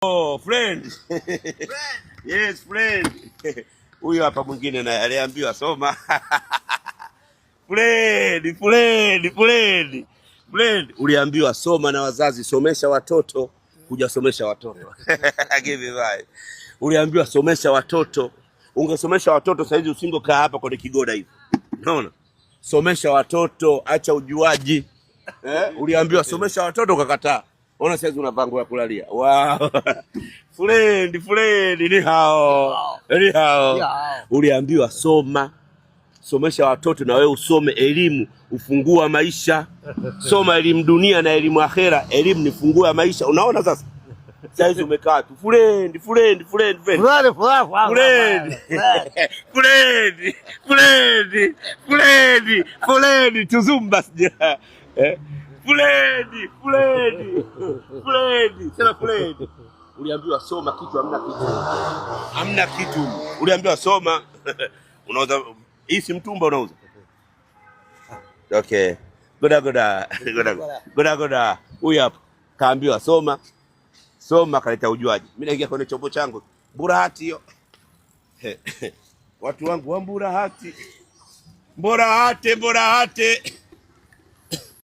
Oh, friend. Yes, friend. Huyu hapa mwingine naye aliambiwa soma. Friend, friend, friend. Friend, uliambiwa soma na wazazi, somesha watoto, hujasomesha watoto. Give me five. Uliambiwa somesha watoto. Ungesomesha watoto saizi usingokaa hapa kwenye kigoda hivi. Unaona? Somesha watoto, acha ujuaji. Eh? Uliambiwa somesha watoto ukakataa. Ona saizi unavaa nguo ya kulalia. Wow. Friend, friend, ni hao. Ni hao. Uliambiwa soma, somesha watoto na wewe usome. Elimu ufungua maisha. Soma elimu dunia na elimu akhera. Elimu ni funguo ya maisha. Unaona sasa? Saizi umekaa tu. Friend, friend, friend, friend. Fulani fulani Friend. Fulani. Friend, friend, friend, friend, tuzumba sija. Eh? Friend, friend, friend, sema friend. Uliambiwa soma kitu, hamna kitu. Hamna kitu. Uliambiwa soma. Unauza hii si mtumba unauza? Okay. Goda goda. Goda goda goda. Huyu hapa kaambiwa soma. Soma kaleta ujuaji. Mimi naingia kwenye chombo changu. Burahati hiyo. Watu wangu wa Mburahati. Mburahati, Mburahati.